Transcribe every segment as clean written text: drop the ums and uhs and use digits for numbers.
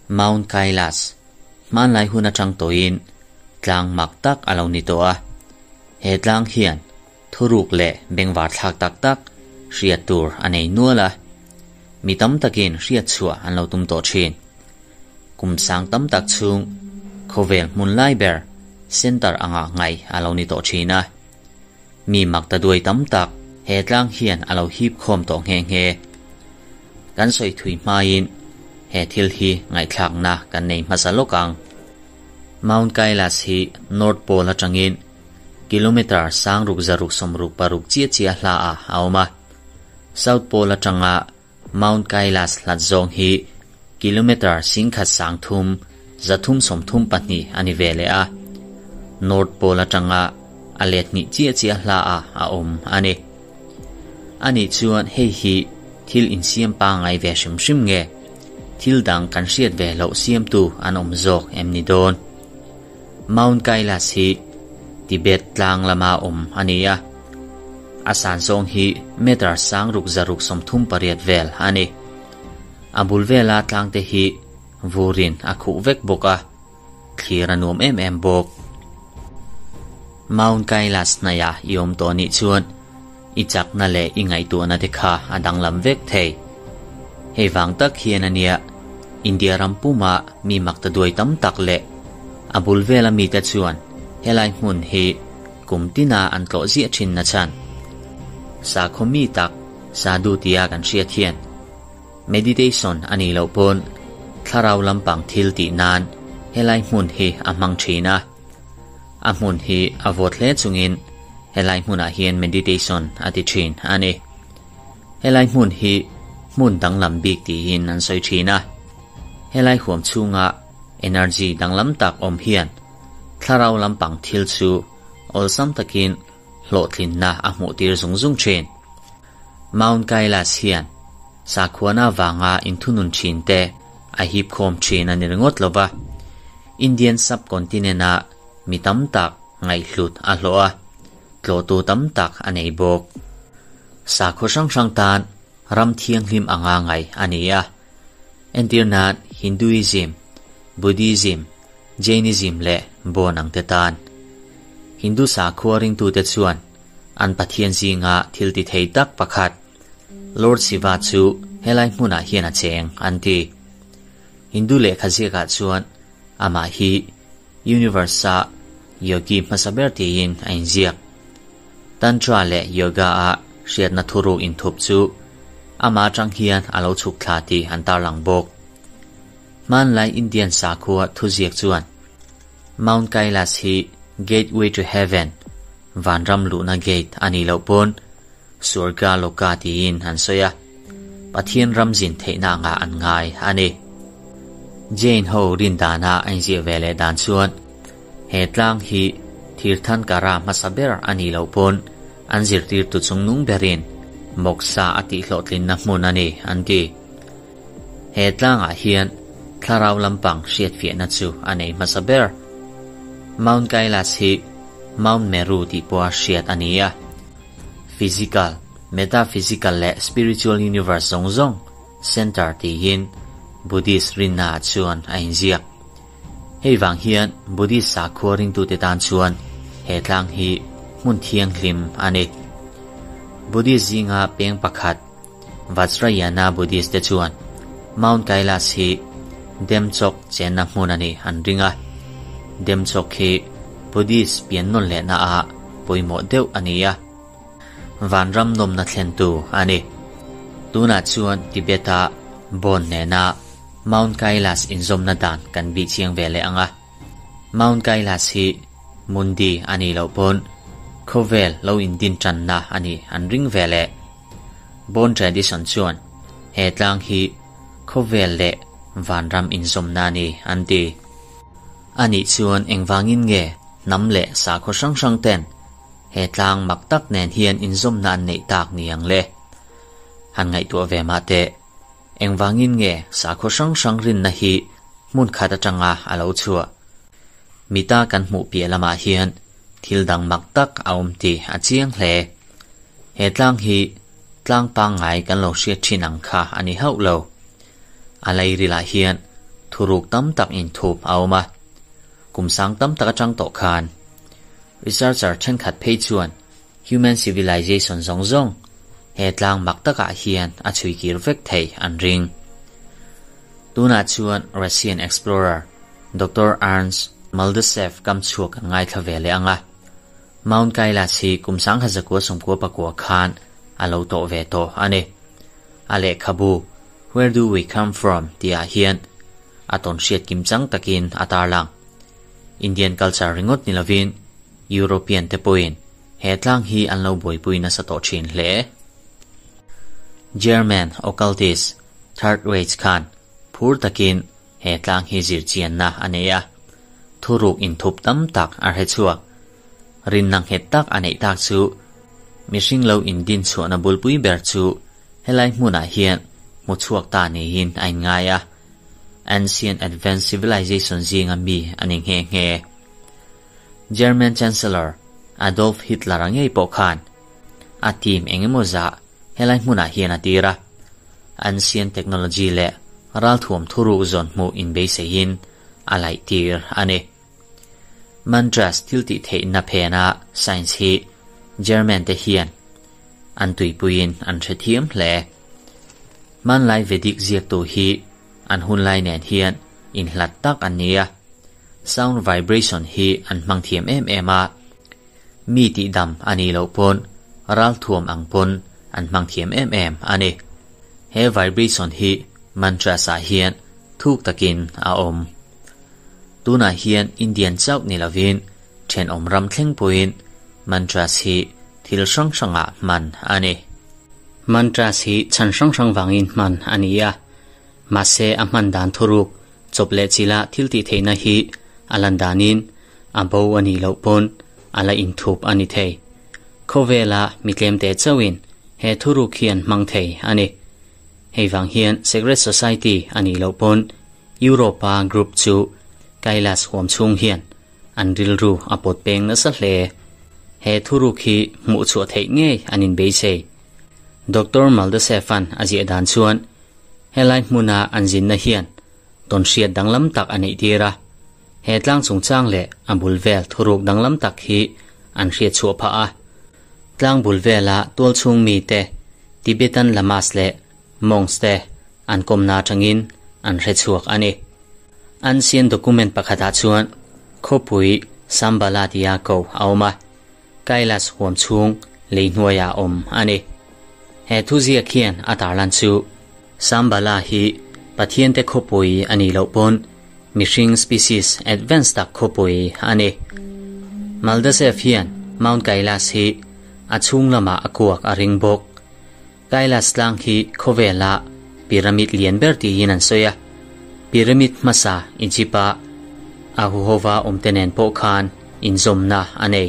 Mount Kailas, hmanlai hun atang tawhin tlang mak tak a lo ni tawh a. He tlang hian thuruk leh bengvar thlak tak tak hriat tur a nei nual a, mi tam takin hriat chhuah an lo tum tawh thin. Kum sang tam tak chhung khawvel hmun lai ber center anga ngaih a lo ni tawh thin a. Mi mak ta duai tam tak he tlang hian a lo hip khawm tawh nghe nghe. Kan sawi thui hmain he thil hi ngaihthlakna kan nei hmasa lawk ang. Mount Kailas hi North Pole atangin kilometre sangruk zaruk sawmruk paruk chiah chiah hla ah a awm a. South Pole atanga Mount Kailas hlat zawng hi kilometre singkhat sangthum zathum 32 a ni ve leh a. North Pole atanga a let hnih chiah chiah hla ah a awm a ni. Anih chuan hei hi thil insiam pangngai ve hrim hrim nge? Thil dang kan hriat ve loh siamtu an awm zawk em ni dawn? Mount Kailas hi Tibet tlang lama awm a ni a, a san zawng hi meter sangruk zaruk 38 vel a ni. A bul vela tlangte hi vurin a khuh vek bawk a, thlir a nuam em em bawk. Mount Kailas hnaihah i awm tawh nih chuan i chakna leh i ngaihtuahna te kha a danglam vek thei. Hei vang tak hian a nia India ram puma mi mak ta duai tam tak leh a bul vela mite chuan helai hmun hi kum tina an tlawh ziah thin na chhan. Sakhaw mi tak sadhu tia kan hriat hian meditation a nih loh pawn thlarau lampang thil tih nan helai hmun hi a hmang thin a. A hmun hi a vawt hle chungin helai hmunah hian meditation a ti thin a ni. Helai hmun hi hmun danglam bik tiin an sawi thin a. Helai huam chhunga energy danglam tak awm hian thlarau lampang thil chu awlsam takin hlawhtlinna a hmuh tir zung zung thin. Mount Kailas hian sakhuana vanga inthunun thin te a hip khawm thin a ni ringawt lova. Indian subcontinent ah mi tam tak ngaihhlut a hlawh a, tlawhtu tam tak a nei bawk. Sakhaw hrang hrang tan ram thianghlim anga ngaih a ni a. Entir nan Hinduism, Buddhism, Jainism leh Bon ang te tan. Hindu sakhua ringtute chuan an pathian zinga thil ti thei tak pakhat Lord Shiva chu helai hmunah hian a cheng an ti. Hindu lehkha ziakah chuan amah hi Universe-a yogi hmasa ber tiin a inziak. Tantra leh Yoga-a hriatna thuruk inthup chu amah atang hian a lo chhuk thla tih an tarlang bawk. Hmanlai Indian sakhua thuziak chuan Mount Kailas hi Gateway to Heaven, Vanram luhna gate, a nih loh pawn Swarga Loka tiin an sawi a, Pathian ram zin theihna angah an ngai a ni. Jain ho rin dana a inziah ve leh dan chuan he tlang hi Tirthankara hmasa ber a nih loh pawn an zirtirtu chungnung berin Moksha a tihhlawhtlinna hmun a ni an ti. He tlangah hian thlarau lampang hriatfiahna chu a nei hmasa ber. Mount Kailas hi Mount Meru tih pawha hriat a ni a. Physical, metaphysical leh spiritual universe zawng zawng center tiin Buddhist rinnaah chuan a inziak. Hei vang hian Buddhist sakhua ringtute tan chuan he tlang hi hmun thianghlim a ni. Buddhist zinga peng pakhat Vajrayana Buddhist te chuan Mount Kailas hi Demchok chenna hmun a ni an ring a. Demchok hi Buddhist pian nawn lehna ah pawimawh deuh a ni a, vanram nawmna thlentu a ni. Tunah chuan Tibet-a Bon nena Mount Kailas inzawmna dan kan bih chiang ve leh ang a. Mount Kailas hi Mundi a nih loh pawn khawvel lo indin tanna a nih an ring ve leh. Bon tradition chuan he tlang hi khawvel leh vanram inzawmna a ni an ti. Anih chuan engvangin nge hnam leh sakhaw hrang hrang ten he tlang mak tak nen hian inzawmna an neih tak ni ang le? Han ngaihtuah ve mah teh. Engvangin nge sakhaw hrang hrang rinna hi hmun khat atanga a lo chhuah? Mita kan hmuh piah lamah hian thil dang mak tak a awm tih a chiang hle. He tlang hi. Tlang pangngai kan lo hriat thin ang kha a ni hauh lo. A lairilah hian thuruk tam tak inthup a awm a, kum sang tam tak atang tawh khan researcher thenkhat phei chuan human civilization zawng zawng he tlang mak takah hian a chhui kir vek thei an ring. Tunah chuan Russian explorer Doctor Ernst Maldusev kam chhuak an ngaithla ve leh ang a. Mount Kailash hi kum 1994 khan a lo tawh ve tawh a ni. A lehkhabu Where Do We Come From tihah hian a tawn hriat kim chang takin a tarlang. Indian culture ringawt ni lovin European te pawhin he tlang hi an lo buaipui nasa tawh thin hle. German occultist Third Reich khan phur takin he tlang hi zirchianna a nei a, thuruk inthup tam tak a hre chhuak. Rinna nghet tak a neih tak chu mihring lo indin chhuahna bulpui ber chu helai hmunah hian hmu chhuak ta niin a inngai a, ancient advanced civilization zinga mi a ni nghe nghe. German Chancellor Adolf Hitler-a ngei pawh khan a team eng emaw zah helai hmunah hian a tir a, ancient technology leh ralthuam thuruk zawn hmuh inbeiseiin a laih tir a ni. Mantras thil tih theihna phena science hi German te hian an tuipuiin an hrethiam hle. Hmanlai Vedic ziaktu hi an hunlai nen hian inhlat tak an ni a, sound vibration hi an hmang thiam em em a, mi tihdam a nih loh pawn ralthuam ang pawn an hmang thiam em em a ni. He vibration hi mantras ah hian thuk takin a awm. Tunah hian Indian chauh ni lovin thenawm ram thleng pawhin mantras hi thil hrang hrangah hman a ni. Mantras hi chhan hrang hrang vangin hman a ni a, mahse a hman dan thuruk chawp leh chila thil tih theihna hi a lan danin a bo a nih loh pawn a la inthup a ni thei. Khawvela mi tlemte chauhin he thuruk hi an hmang thei a ni. Hei vang hian Secret Society a nih loh pawn Europa group chu Kailash huam chhung hian an rilru a pawt peng nasa hle. He thuruk hi hmuh chhuah theih ngei an inbeisei. Doctor Maldasefan a ziah dan chuan helai hmuna an zinna hian tawnhriat danglam tak a neih tir a. He tlang chungchang leh a bul vel thuruk danglam tak hi an hriat chhuah phah a. Tlang bul vela tualchhung mite Tibetan Lamas leh Monks te an kawmna atangin an hre chhuak a ni. Ancient document pakhatah chuan khawpui Sambala tia ko a awm a, Kailash huam chhung lei hnuaiah a awm a ni. He thuziak hian a tarlan chu Sambala hi Pathiante khawpui a nih loh pawn mihring species advance tak khawpui a ni. Maldasev hian Mount Kailash hi a chhung lamah a kuak a ring bawk. Kailash tlang hi khawvela pyramid lian ber tiin an sawi a, pyramid hmasa Egypt-a a huhova awmte nen pawh khan inzawmna a nei.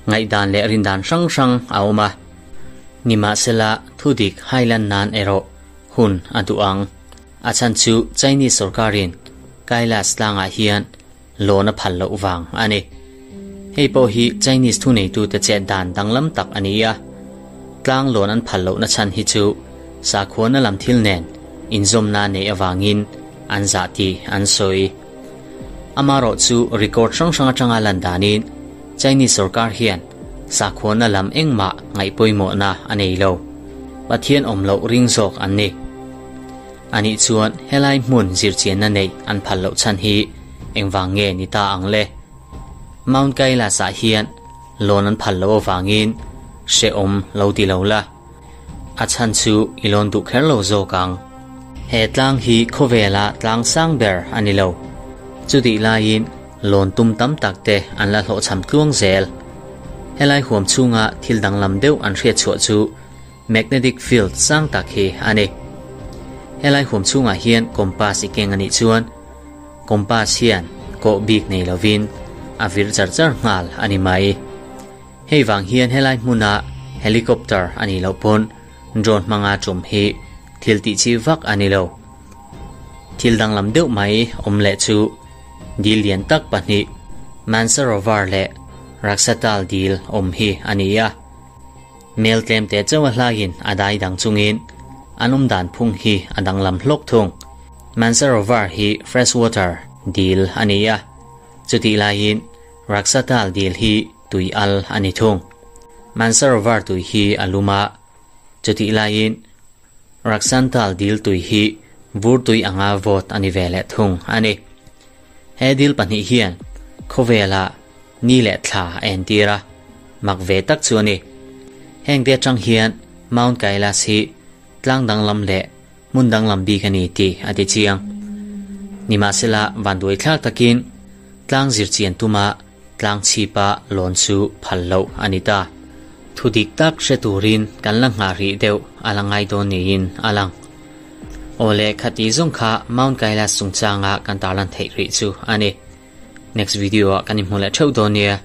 Ngaihdan leh rindan hrang hrang a awm a, nimahsela thudik hailan nan erawh hun a duh ang. A chhan chu Chinese sorkarin Kailash tlangah hian lawn a phal loh vang a ni. Hei pawh hi Chinese thuneitute chet dan danglam tak a ni a, tlang lawn an phal lohna chhan hi chu sakhuana lam thil nen inzawmna neih avangin an zah tih an sawi. Amarawh chu record hrang hrang atanga lan danin Chinese sorkar hian sakhuana lam engmah ngaihpawimawhna a nei lo. Pathian awm loh ring zawk an ni. Anih chuan helai hmun zirchianna neih an phal loh chhan hi engvang nge ni ta ang le? Mount Kailas-ah hian lawn an phal loh avangin hrehawm lo ti lo la, a chhan chu i lawn duh kher lo zawk ang. He tlang hi khawvela tlang sang ber a ni lo. Chutih laiin lawn tum tam tak te an la hlawhchham tluang zel. Helai huam chhunga thil danglam deuh an hriat chhuah chu Magnetic field sang tak hi a ni. Helai huam chhungah hian compass i keng a nih chuan compass hian kawh bik nei lovin a vir char char nghal a ni mai. Hei vang hian helai hmuna helicopter a nih loh pawn drone hmanga tum hi thil tih chi vak a ni lo. Thil danglam deuh mai awm leh chu dil lian tak pahnih Mansarovar leh Raksatal dil awm hi a ni a. Mel tlem te chauha hlain a dai dang chungin an awm dan phung hi a danglam hlawk thung. Mansarovar hi fresh water dil a ni a, chutih laiin Raksatal dil hi tui al a ni thung. Mansarovar tui hi a lum a, chutih laiin Raksantal dil tui hi vur tui anga vawt a ni ve leh thung a ni. He dil pahnih hian khawvela ni leh thla a entir a, mak ve tak chu a ni. Heng te atang hian Mount Kailash hi tlang danglam leh hmun danglam bik a ni tih a ti chiang. Nimahsela vanduai thlak takin tlang zirchian tuma tlang chhipa lawn chu phal loh a ni ta. Thu dik tak hre turin kan la nghah rih deuh a la ngai dawn niin a lang. Aw le khati zawng kha Mount Kailash chungchanga kan tarlan theih rih chu a ni. Next video ah kan inhmu leh theuh dawn nia.